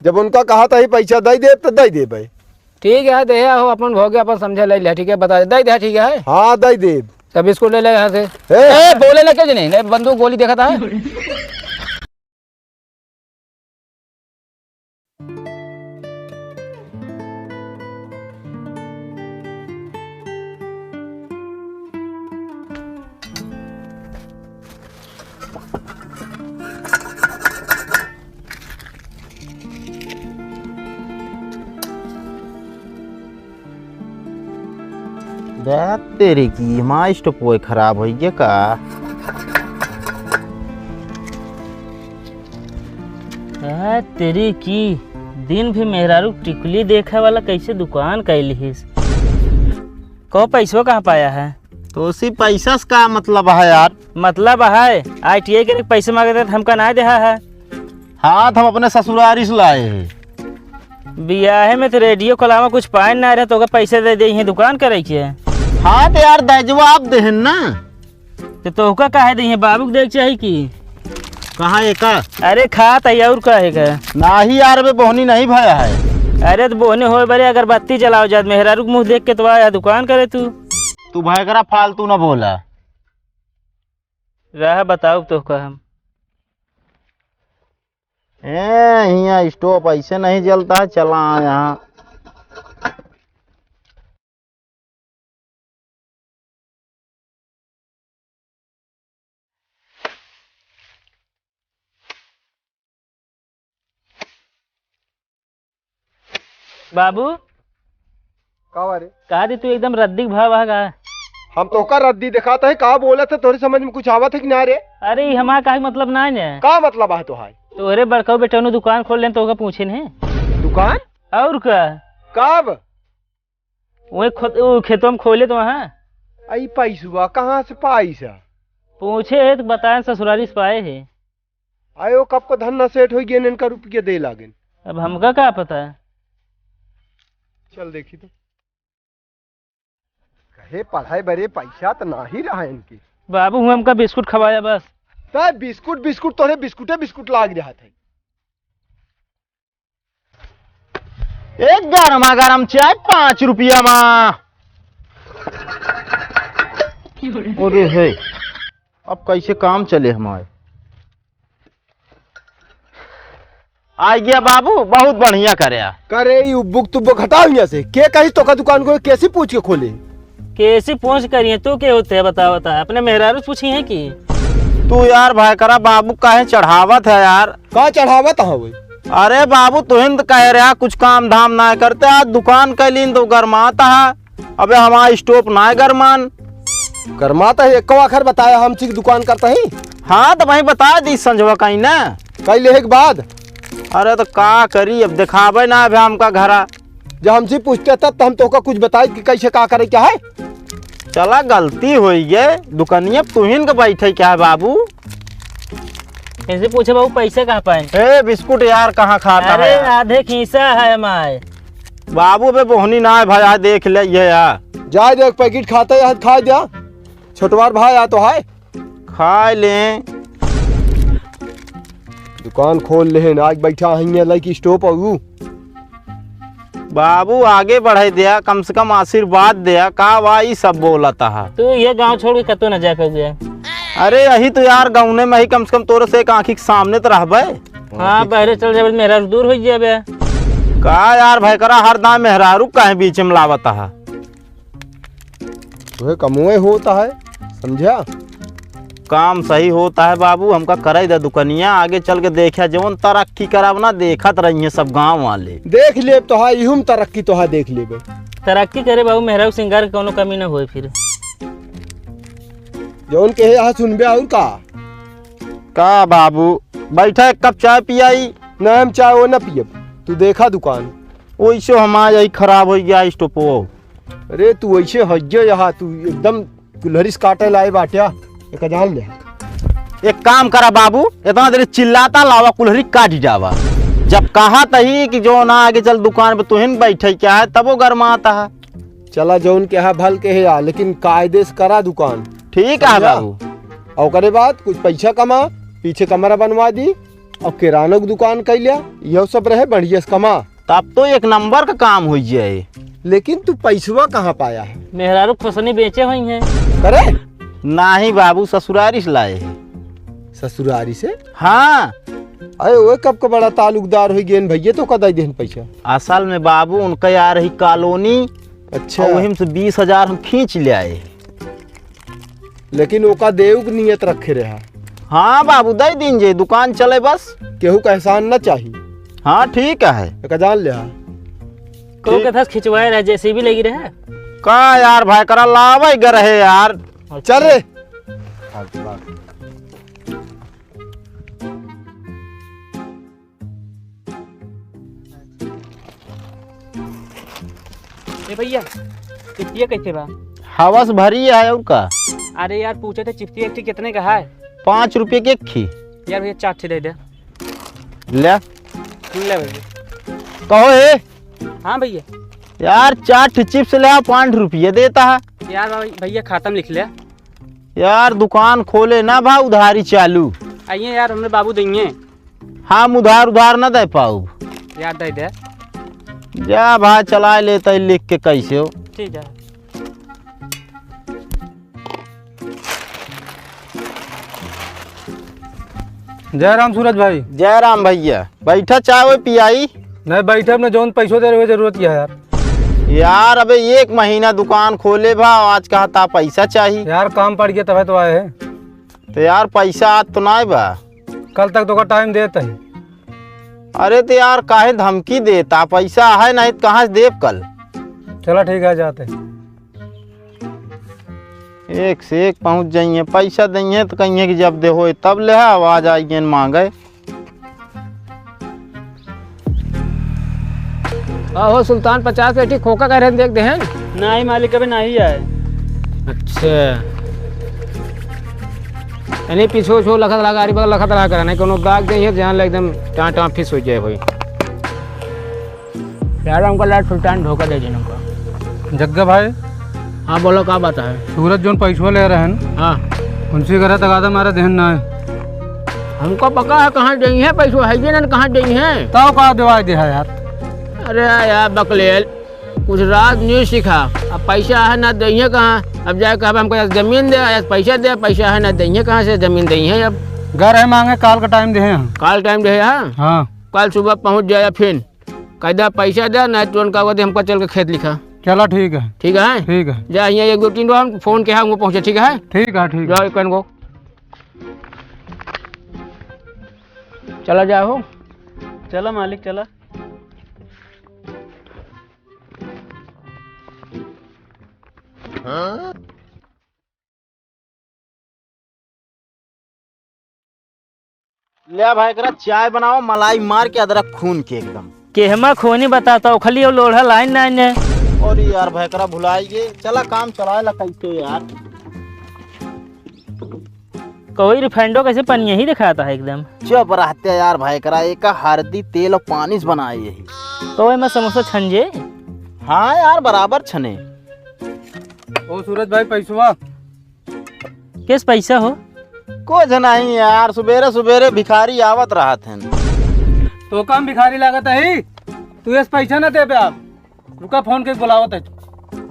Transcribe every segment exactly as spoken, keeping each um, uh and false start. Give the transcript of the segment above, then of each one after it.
जब उनका कहा था ही पैसा दइ देब, त दइ देब भाई। ठीक है, दे हो, अपन भोगे, अपन समझे ले ले, ठीक है, बता दे, दे दे, ठीक है। हाँ, दे दे। सब बिस्कुट ले ले यहाँ से। ए! ए, बोले ना क्यों नहीं, नहीं, बंदूक गोली देखा था। दैत तेरी की, माइस्ट पोए खराब होइ गया का? दैत तेरी की, दिन भी मेहरारू टिकुली देखे वाला कैसे दुकान कैलिहिस? को पैसो कहाँ पाया है? तो उसी पैसा से का मतलब है यार? मतलब है, आई टी आई के पैसे मांगे थे, हमका ना देहा है। हाँ, तो हम अपने ससुरारी से लाए हैं। बियाहे में तो रेडियो के अलावा कुछ पाए ना रहे, तो ओकर पैसे दे दे, ये दुकान करे के। हाँ, तो यार, दे जवाब देहन ना। तो तोहका काहे दइहे, बाबू के देख चाही कि? कहाँ एका? अरे खात है और का है का? नाही यार, बे बोहनी नहीं भया है। अरे तो बोहनी होए बरे अगरबत्ती जलाओ जात, मेहरारू के मुँह देख के तो आया दुकान करे तू। तू भयकरा फालतू ना बोला। रहा बताओ तोहका हम। ए, हियाँ स्टोव ऐसे नहीं जलता है, चला यहाँ। बाबू, का बा रे? कहा दी तू एकदम रद्दी के भाव आ गा। हम तोहका रद्दी देखात है, का बोलत है, तोहरे समझ में कुछ आवत है कि ना रे? अरे, ई हमार काहे मतलब ना है ने। का मतलब है तोहार? तोहरे बड़काऊ बेटौनो दुकान खोल लेन, तोहका पूछे ने। दुकान? और का? कब? वही खो-, उ खेतवा में खोले तो वहाँ। आई पैसुआ कहाँ से पाइस? पूछे है तो बताए ससुरारी से पाए है। आयो, कब को धंधा सेट होइ गया, इनका रुपया दे लागेन। अब हमका का पता है? चल देखी तो। कहे पढ़ाई बरे पैसा तो नाही रहा इनके। बाबू, हुआ हमका बिस्कुट खवाया बस। तै बिस्कुट, बिस्कुट तोरे बिस्कुटे बिस्कुट लाग रहा था। एक गरमा गरम चाय पाँच रुपया मा। अरे हे, अब कैसे काम चले हमारे? आ गया बाबू, बहुत बढ़िया करे। करे ई उब्बुक तुब्बुक हटाओ यहाँ से। के कही तोका दुकान को, कैसे पूछ के खोले? कैसे पूछ करिए, तू के होते है बता, बता, अपने मेहरारू से पूछी है कि? तू यार भाई करा बाबू काहे चढ़ावत है यार? का चढ़ावत है वो? अरे बाबू, तुहिन तो कह रहा कुछ काम धाम ना करते, आज दुकान कैलीन तो गरमात है। अबे हमारा स्टोव ना गरमान। गरमात है, एको आखर बताया हम चीज दुकान करता ही। हाँ, तो वही बता दी संझवा कहीं ना। कई लेहे के बाद? अरे तो का करी, अब दिखावे ना अबे हमका घरा। जब हमसे पूछते तब तो हम तोका कुछ बताई कि कैसे का करे क्या है। चला, गलती होई गे, दुकनिया तुहिन के बैठे क्या है बाबू? इनसे पूछे बाबू, पैसे कहाँ पाए? ए, बिस्कुट यार, कहाँ खाता अरे, है? आधे खीसा है माय। बाबू, बे बोहनी ना है भाई, आ देख ले, ये यार। जाए दे, एक पैकेट खाता है, खा जा। छोटवार भाई आ तो है। खा ले। दुकान खोल लेहेन, आज बैठा हइये लइकी स्टोव पर ऊ। बाबू, आगे बढ़े दिया, कम से कम आशीर्वाद दिया। का बा, ई सब बोलत हा? तू ये गाँव छोड़ के कतो न जा पाउबे। अरे, यही तो यार, गाँव में ही कम से कम तोरे से एक आँखी के सामने तो रहबे। हाँ, बहरे चल जाबे, मेहरारू दूर हो जाबे। का यार, भाई करा हर दाम मेहरारू काहे बीच में लावत हा? वह कमुए होता है, समझा? काम सही होता है बाबू, हमका करे दे दुकनिया, आगे चल के देखा जवन तरक्की करावना देखत रही हैं सब गाँव वाले। देख लेब तो है, इहुम तरक्की तो है, देख लेबे। तरक्की करे बाबू, मेहरारू सिंगार के कौनो कमी ना होए फिर। जवन कहे यहाँ सुनबे और का? का बाबू, बैठा एक कप चाय पियाई? ना, हम चाय वो ना पियब, तू देखा दुकान। ओइसे हमार यही खराब हो गया स्टोपो। अरे तू वैसे हइये यहाँ, तू एकदम कुल्हरिस काटे लाए बाट्या, एक जान ले। एक काम करा बाबू, इतना देर चिल्लाता, लावा कुल्हरी काट जावा। जब कहा तही कि जो ना आगे चल दुकान पे तुहिन बैठे क्या है, तब वो गरमाता है। चला जौन के हा भल के है यार, लेकिन कायदे से करा दुकान। ठीक है समझा? बाबू। और ओकरे बाद कुछ पैसा कमा, पीछे कमरा बनवा दी, और किराना की दुकान कइ लिया, यह सब रहे बढ़िया से कमा। तब तो एक नंबर का काम होइ जाए। लेकिन तू पैसवा कहाँ पाया है? मेहरारू खोसनी बेचे हुई हैं। करे? नाही बाबू, ससुरारी से लाए हैं। ससुरारी से? हाँ। अरे वो कब का बड़ा ताल्लुकदार होइ गए भैया, तो कदा देहन पैसा? असल में बाबू उनका आ रही कॉलोनी। अच्छा। और वहीं से बीस हजार हम खींच ले आए। लेकिन ओका देव के नियत रखे रहा। हाँ बाबू, दे दीन जे, दुकान चले बस। केहू का एहसान न चाही। हाँ ठीक है। एका जान ले हाँ। को ठीक। के फंस खिंचवाए रहे, जेसीबी लगी रहे। का यार भाई करा लावे ग रहे यार। अच्छा। चल रे। ए भैया, चिप्सिया कैसे बा? हवस भरी है और का? अरे यार, पूछे थे चिप्सिया एक ठी कितने का है? पाँच रुपये के एक ठी। यार भैया, चार ठी दे दे। ले। ले भैया। कहो ए। हाँ भैया। यार, चार ठी चिप्स ले आओ, पाँच रुपये देता है। यार भाई, भैया, खाता में लिख ले। यार, दुकान खोले ना भा, उधारी चालू। आइए यार, हमरे बाबू देंगे। हम उधार, उधार ना दे पाउब। यार, दे दे। जा भा, चला लेता है लिख के कैसे हो। ठीक है। जय राम सूरज भाई। जय राम भैया, बैठा, चाय वाय पियाई। नहीं, बैठे, अपने जौन पैसों दे रहे, जरूरत क्या है यार? यार, अबे एक महीना दुकान खोले भा, आज कहा था पैसा चाही। यार, काम पड़ गया, तबे तो आए हैं। तो यार, पैसा आज तो नाहीं बा। कल तक तोका टाइम देत ही। अरे तो यार, काहे धमकी देता? पैसा है नहीं तो कहाँ से देब कल? चला ठीक है, जाते हैं। एक से एक पहुँच जाइए, पैसा दइहे तो कहिए कि जब दे होए तब ले, आवाज आई गेन मांगे। अहो सुल्तान, पचास पेटी खोखा कह रहे हैं, देख देहन। नहीं मालिक, अबे नहीं आए। अच्छा, यानी पीछो छो लखत रहा, गाड़ी बगल लखत रहा करा, नहीं कोनो दाग दे, जान ले एकदम टाँ टाँ फिस हो जाए भाई। यार, हमका लाट सुल्तान धोखा दे देना हमका। जग्गा भाई। हाँ, बोलो, का बात है? सूरज जोन पैसवा ले रहे हैं, हाँ। उनसे करे तगादा मारे देहन ना है। हमको पका है, कहाँ देइहे पैसवा, है ये ना, कहाँ देइहे? तब का देवाई दे है यार? अरे यार, बकलेल, कुछ राज न्यूज सीखा। अब पैसा है ना, देइहे कहाँ? अब जाए कहब, हमको जमीन दे, या पैसा दे, पैसा है ना, देइहे कहाँ से जमीन देइहे अब? घर है मांगे, काल का टाइम दे हैं। काल टाइम दे है, हाँ? हाँ। काल सुबह पहुँच जाए फिर। कह दे पैसा दे, नहीं तो उनका वो दे, हमको चल के खेत लिखा। चला ठीक है। ठीक है? ठीक है। जा, यहाँ एक दो तीन बार हम फोन के, हाँ, वो पहुँचे, ठीक है? ठीक है, ठीक है। जाओ, एक को। चला जाओ। चला मालिक, चला। ले भाई, एकरा चाय बनाओ, मलाई मार के, अदरक खून के एकदम। केहमा खोनी बताता, ओखली और लोढ़ा लाइन ना ने। और यार, भाई, एकरा भुलाई गए। चला, काम चलाए ला कैसे यार। कोई रिफाइंडो कैसे पनिया ही दिखाता है एकदम। चुप रहते यार भाई, एकरा एक हरदी, तेल और पानी से बनाए यही। तो मैं समोसा छन जे। हाँ यार, बराबर छने। ओ सूरज भाई, पैसवा। किस पैसा हो? कुछ नहीं यार, सुबेरे सुबेरे भिखारी आवत रहत हैं। तो कम भिखारी लागत है, तू इस पैसा ना दे पे आप। रुका, फोन के बुलावत है।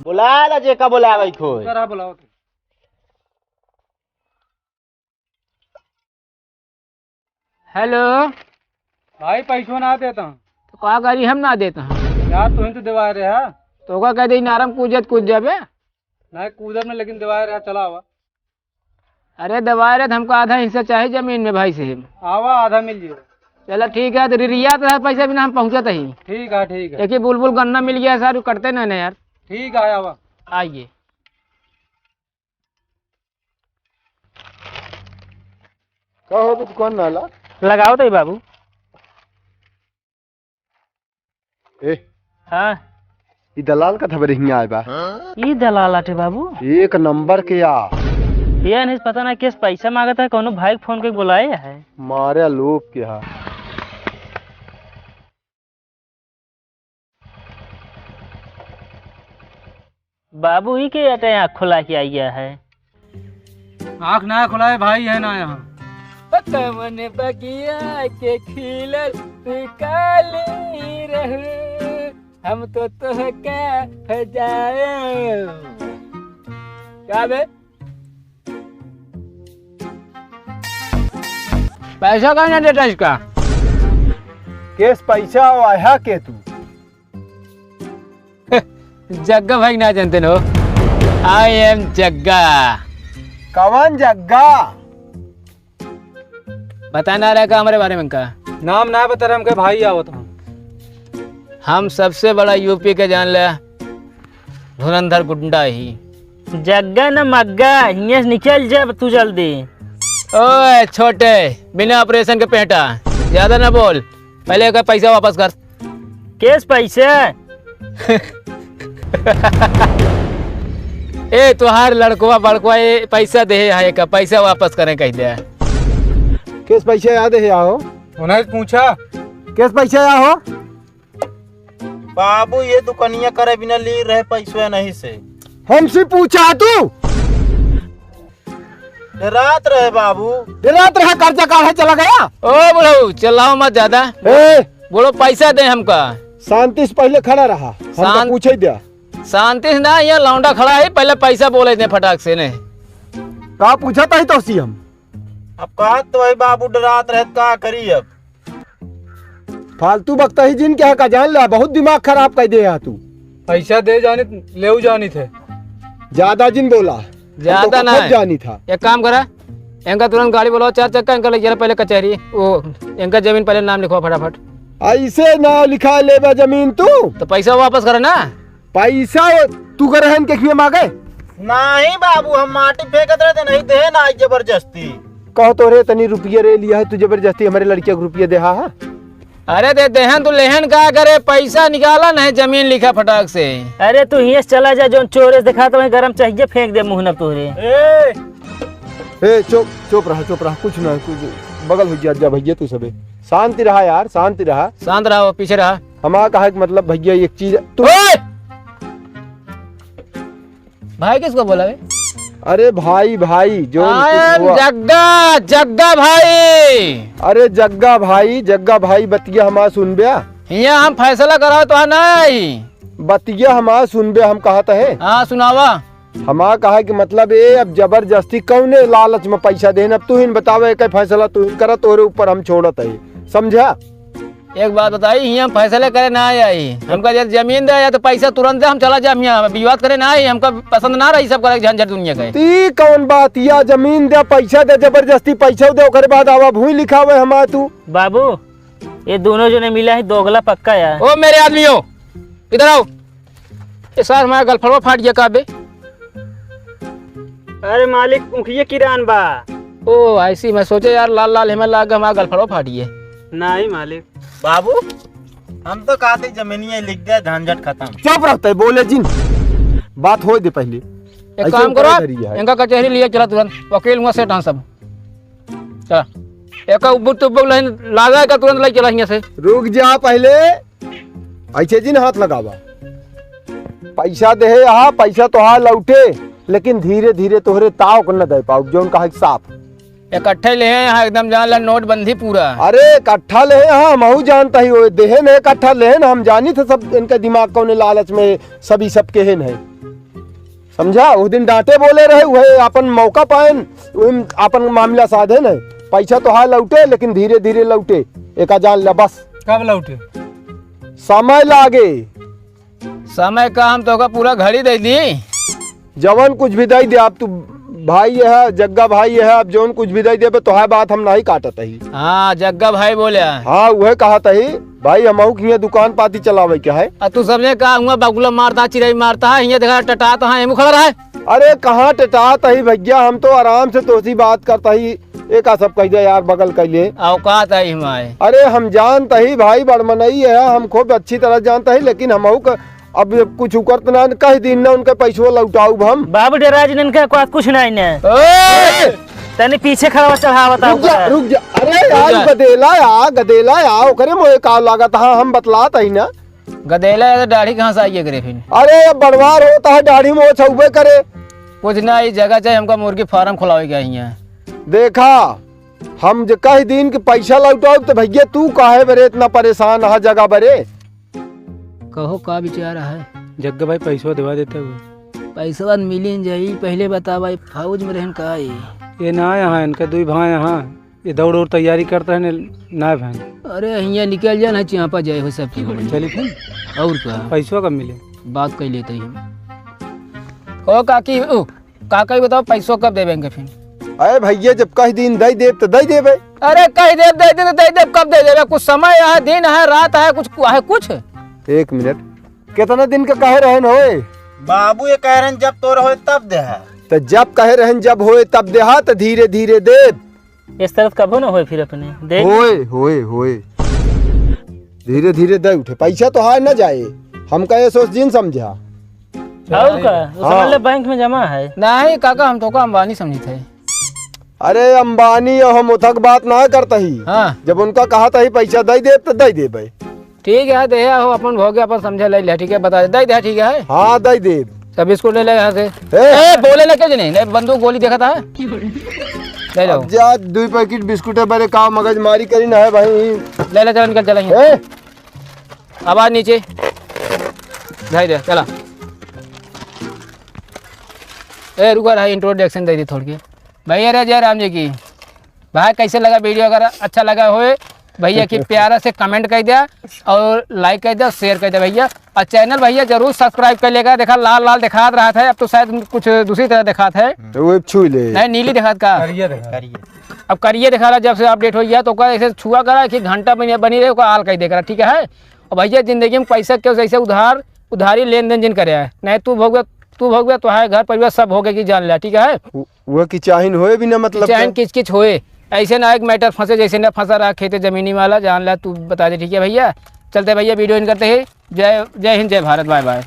बुला ला, जे का बुलावे खोए। करा बुलावत है। हेलो। भाई, पैसो ना देता हूँ। तो का करी, हम ना देता हूँ। यार, तू ही तो देवाए रहे हा। तो का कह दे, नारम कूदत कूद जाबे। नहीं, कूदत में लेकिन देवाए रहे, चला आवा। अरे, देवाए रहे तो हमको आधा हिस्सा चाही जमीन में, भाई साहब। आवा, आधा मिल जाए। चला ठीक है, तो रिरिया तो है, पैसा बिना हम पहुँचत ही। ठीक है, ठीक है। देखिए, बुलबुल गन्ना मिल गया, सारू कटते नहीं ना यार। ठीक है, आवा। आइए। का हो, दुकान नाला? लगाओ तो बाबू। ए। हाँ। ई दलाल का थबरे हियाँ आए बा। ई दलाल आटे बाबू? एक नंबर के आ। ये नहीं पता ना किस पैसा मांगता है, कोनो भाई के फोन के बुलाए है। मारे लोग के हा। बाबू, ई के अटे आँख खुला के आई गया है? आँख ना खुलाए भाई, है ना यहाँ। कवन बगिया के खिलल तू काली रहू, हम तो तोहका हो जाए। का बे? पैसा काहे ना देता इसका? केस पैसा आया के तू? जग्गा भाई ना जानते हो? I am जग्गा। कवन जग्गा? बता ना रहा का हमरे बारे में का? नाम ना बता रहा, हमके भाई आवत हम। हम सबसे बड़ा यूपी के जान ले धुरंधर गुंडा ही। जग्गा न मग्गा, हियां से निकल जा तू जल्दी। ओए छोटे, बिना ऑपरेशन के पेटा, ज्यादा ना बोल, पहले का पैसा वापस कर। केस पैसे? ए, तोहार लड़कवा बड़कवा, ए, पैसा देहे है का, पैसा वापस करें कह दे। केस पैसे याद है आहो? उन्हें पूछा। केस पैसे आहो? बाबू, ये दुकनिया करे बिना ली रहे पैसवे नहीं से। हमसे पूछा तू? डरात रहे बाबू। डरात रहा, कर्जा काढ़े चला गया। ओ बुढ़ऊ, चिल्लाओ मत ज्यादा। ए! बोलो, पैसा दे हमका। शांति से पहले खड़ा रहा, हमका शांत-, पूछे दिया। शांति से ना, यहाँ लौंडा खड़ा है, पहले पैसा बोले दे फटाक से ने। का पूछा था ही तो सी हम? अब कहा तो भाई बाबू डरात रहे, का करी अब? फालतू बकता ही जिन क्या का जान ला, बहुत दिमाग खराब कर दे यार तू। पैसा दे जानित, लेऊ जानित है। ज्यादा जिन बोला, हम ज्यादा तो ना खुद है। जानी था। एक काम करा, इनका तुरंत गाड़ी बुलाओ, चार चक्का, इनका ले चला पहले कचहरी। वो, इनका जमीन पहले नाम लिखवा फटाफट। ऐसे नाम लिखा लेबा जमीन तू? तो पैसा वापस करा ना। पैसा तू करे हन के खिए मागे? नहीं बाबू, हम माटी फेंकत रहे थे, नहीं दे ना आई जबरदस्ती। कहो तो रे, तनी रुपये रे लिया है तू जबरदस्ती हमारे लड़किया को रुपये दे हा, हा? अरे दे देहन तो लेहन का करे, पैसा निकाला नहीं, जमीन लिखा फटाक से। अरे तू हियां से चला जा, जोन चोरे से दिखा तो वहीं गरम चाहिए फेंक दे मुँह न तोरे। ए! ए, चुप, चुप रहा, चुप रहा, कुछ ना, कुछ बगल हो जा, जा भैया तू सबे। शांति रहा यार, शांति रहा। शांत रहा, वो पीछे रहा। हमारा कहा कि मतलब भैया एक चीज तू ओए! भाई किसको बोला बे? अरे भाई, भाई, जो I am हुआ। जग्गा, जग्गा भाई। अरे जग्गा भाई, जग्गा भाई, बतिया हमार सुनबे। हियां हम फैसला कराओ तो ना आई। बतिया हमार सुनबे, हम कहत है। हाँ, सुनावा। हमार कहा कि मतलब ए, अब जबरदस्ती कौने लालच में पैसा देन, अब तू ही न बतावे, एक फैसला तू ही न करा, तोरे ऊपर हम छोड़त है, समझा? एक बात बताई, हियां फैसले करे ना आई। हमका जब जमीन दे या तो पैसा तुरंत दे, हम चला जाम हियां। विवाद करे ना आई, हमका पसंद ना रही सब करे झंझट दुनिया के। ती कौन बात या जमीन दे, पैसा दे, जबरदस्ती पैसा दे, ओकरे बाद आवा भूमि लिखावे हमार तू। बाबू, ये दोनों जने मिला है दोगला पक्का यार। ओ मेरे आदमियों, इधर आओ। ए सार, हमारा गलफड़वा फाट गया का बे? अरे मालिक, उखिए किरान बा। ओ, ऐसी मैं सोचे यार, लाल लाल हेमे लाग हमारा गलफड़वा फाट गया। नहीं मालिक। बाबू, हम तो कहते जमीनिया लिख दे, झंझट खत्म। चुप रहते, बोले जिन, बात होए दे पहले। एक ऐसे काम करो, करी है। इनका कचहरी लिए चला तुरंत, वकील हुआ सेठ हाँ सब। चला, एक उब्बुक तुब्बुक लाइन लागा का तुरंत लाई चला हियां से। रुक जा पहले, ऐसे जिन हाथ लगावा। पैसा देहे यहाँ, पैसा तोहार लौटे, लेकिन धीरे धीरे तोहरे ताव को न दे पाऊ, जौन कहा साफ। इकट्ठे ले हैं यहाँ, एकदम जान ला नोटबंदी पूरा। अरे इकट्ठा ले हैं यहाँ, हमहू जानता ही, वो देहे न इकट्ठा ले हैं ना, हम जानी थे सब इनका दिमाग कौन लालच में सभी सब के है नहीं। समझा? उस दिन डांटे बोले रहे, वह अपन मौका पाएन, उन अपन मामला साधे न। पैसा तो हाँ लौटे, लेकिन धीरे धीरे लौटे। एका जान ला बस। कब लौटे? समय लागे। समय का हम तोका पूरा घड़ी दे दी। जवन कुछ भी दे दे, आप तू भाई है, जग्गा भाई है, आप जवन कुछ भी दे देबे, तो है बात हम नहीं काटत ही। हाँ, जग्गा भाई बोले। हाँ, वह कहत ही, भाई, हमहू के हियां दुकान पाती चलावे के है। आ तू सबने का हुआ बगुला मारता, चिरई मारता है, हियां देखा टटात है, एमू खड़ा रहे। अरे, कहाँ टटात ही भैया, हम तो आराम से तोसी बात करता ही। एका सब कह दे यार, बगल कह ले। औकात आई हमारे। अरे, हम जानता ही भाई, बड़ मनई है, हम खूब अच्छी तरह जानता ही, लेकिन हमहू का अब कुछ उकरत ना, कह दिन ना उनके पैसवा लौटाउब हम। बाबू डेरा जिन इनका कुछ नहीं ने। ओए! तनी पीछे खड़ा चढ़ावत रुक जा, रुक जा। अरे यार, रुक जा। गदेला या, गदेला या, ओकरे मोए का लागत, हाँ, हम बतलात ही ना। गदेला या तो दाढ़ी कहाँ से आई एकरे फिर? अरे, अब बड़वार होता है, दाढ़ी मोछ हउबे करे। कुछ ना, ई जगह चाहे हमका मुर्गी फार्म खुलावे के हियां। देखा, हम जे कह दीन कि पैसा लौटाओ, तो भैया तू काहे बरे इतना परेशान हा जगह बरे? कहो, का विचार है? जग्गा भाई, पैसवा देवा देते हुए। पैसवा मिली न जाई, पहिले बता भाई, फौज में रहन का है? ये ना यहाँ, इनका दुई भाई यहाँ, ये दौड़ और तैयारी करते हैं, ना भाई। अरे, हियाँ निकल जाना, चियांपा जाए हो सब की हो। चली फिर। और का? पैसवा कब मिले? बात कर लेते ही हम। ओ काकी, ओ, काका, ये बताओ, पैसो कब देबे इनके फिर? अरे भैया, जब कह दीन दई देब, तो दई देबे। अरे, कह देब, दई देब, तो दई देब, कब दे देबे? कुछ समय है, दिन है, रात है, कुछ है, कुछ? एक मिनट, कितना दिन का कहे रहन होए? बाबू, ये कह रहन, जब तोर होए, तब देहा। तो जब कहे रहन, जब होए, तब देहा, तो धीरे धीरे देब। इस तरह कभो ना होए फिर अपने, देख। होए, होए, होए। धीरे धीरे दे उठे, पैसा तो हाय ना जाए, हमका ये सोच जिन समझा। और का? वो हाँ। समझ ले बैंक में जमा है। नहीं काका, हम तो का अंबानी समझी थे। अरे अंबानी और हम उथक बात ना करता ही। हाँ। जब उनका कहा था ही पैसा दे दे तो दे दे भाई। ठीक है, दे हो अपन भोगे अपन समझे ले ले, ठीक है, बता दे, दे दे, ठीक है। हाँ, दे दे। सब बिस्कुट ले ले यहाँ से। ए! ए, बोले ना क्यों नहीं, नहीं बंदूक गोली देखा था। ले लो। अब जा, दुई पैकेट बिस्कुट है, बड़े का मगजमारी करी ना है भाई। ले ले, चल निकल, चल यहाँ। ए! आवाज नीचे। भाई दे, चला। ए, रुका रहा, इंट्रोडक्शन दे दी थोड़ी के। भैया रे, जय राम जी की। भाई, कैसे लगा वीडियो? अगर अच्छा लगा होए, भैया की प्यारा से कमेंट कर दिया और लाइक कर दिया, शेयर कर दिया भैया। और चैनल भैया जरूर सब्सक्राइब कर लेगा। देखा, लाल लाल दिखात रहा था, अब तो शायद कुछ दूसरी तरह दिखात है। तो वो छू ले। नहीं, नीली दिखात का? करिए देखा। अब करिए देखा रहा, जब से अपडेट हो गया तो ओकर ऐसे छुआ करा कि घंटा बनी, बनी रहे, ओकर आल कर दे करा, ठीक है। और भैया, जिंदगी में पैसा क्यों ऐसे उधार, उधारी लेन देन जिन करे है, नहीं तू भोगबे, तू भोगबे, तो है घर परिवार सब भोगे की जान ले, ठीक है। उ-, वो की चाहिन होए बिना मतलब चाहे के। किच किच होए, ऐसे ना एक मैटर फंसे जैसे ना फंसा रहा खेते जमीनी वाला, जान ले तू बता दे, ठीक है भैया। चलते भैया, वीडियो एंड करते ही। जय, जय हिंद, जय भारत, बाय बाय।